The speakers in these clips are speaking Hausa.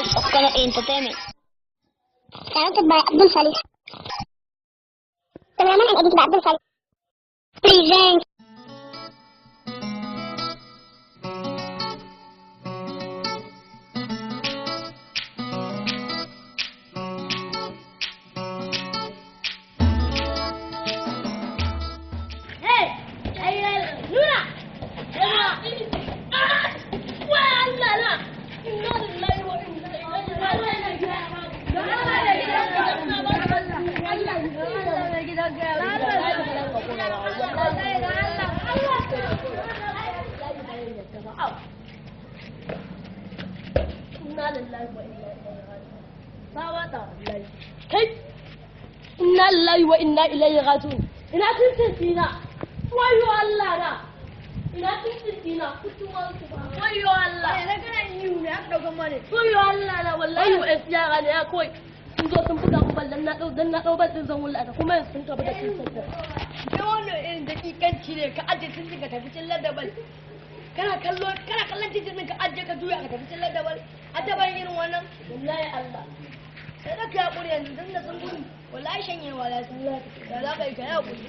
House of Kano Entertainment. Directed by Abdul Salih. Cameraman and edited by Abdul Salih. Presents. Inna lillahi wa inna ilaihi raji'un. Ina tuntun na. Wayo Allah na. Ina tuntun na. Wayo Allah. Na kana yi ne aka daukan mane. Wayo Allah na wallahi wa yara ne ya koi. Sun zo sun buga mun ballan na dau dan na dau bal din zan wulla kuma yanzu sun tafi da tuntun din. Kai wannan irin dakikanci ne ka aje tuntun ka tafi cillar da bal. Kana kallo kana kallon titin ka aje ka juya ka tafi cillar da bal. A taban irin wannan. Wallahi Allah. Sai da ka hakuri yanzu tun da sun gudu wallahi shanyewa za su da za ka yi ka yi hakuri.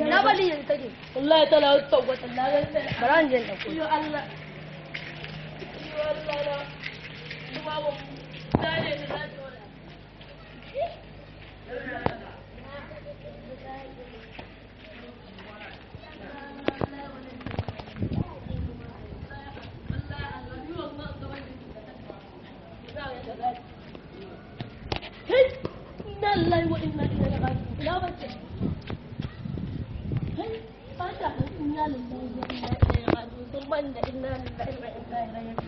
Na bali yanzu take. Wallahi tana tabbata Allah sai. Bara in je in ɗauko. Wayo Allah. Wayo Allah na. Kuma ba dare da za ta wala. Inna lillahi wa inna ilaihi raji'un. Ina bace. Kai ba ta inna lillahi wa inna ilaihi raji'un. Sun banda inna lillahi wa inna ilaihi raji'un.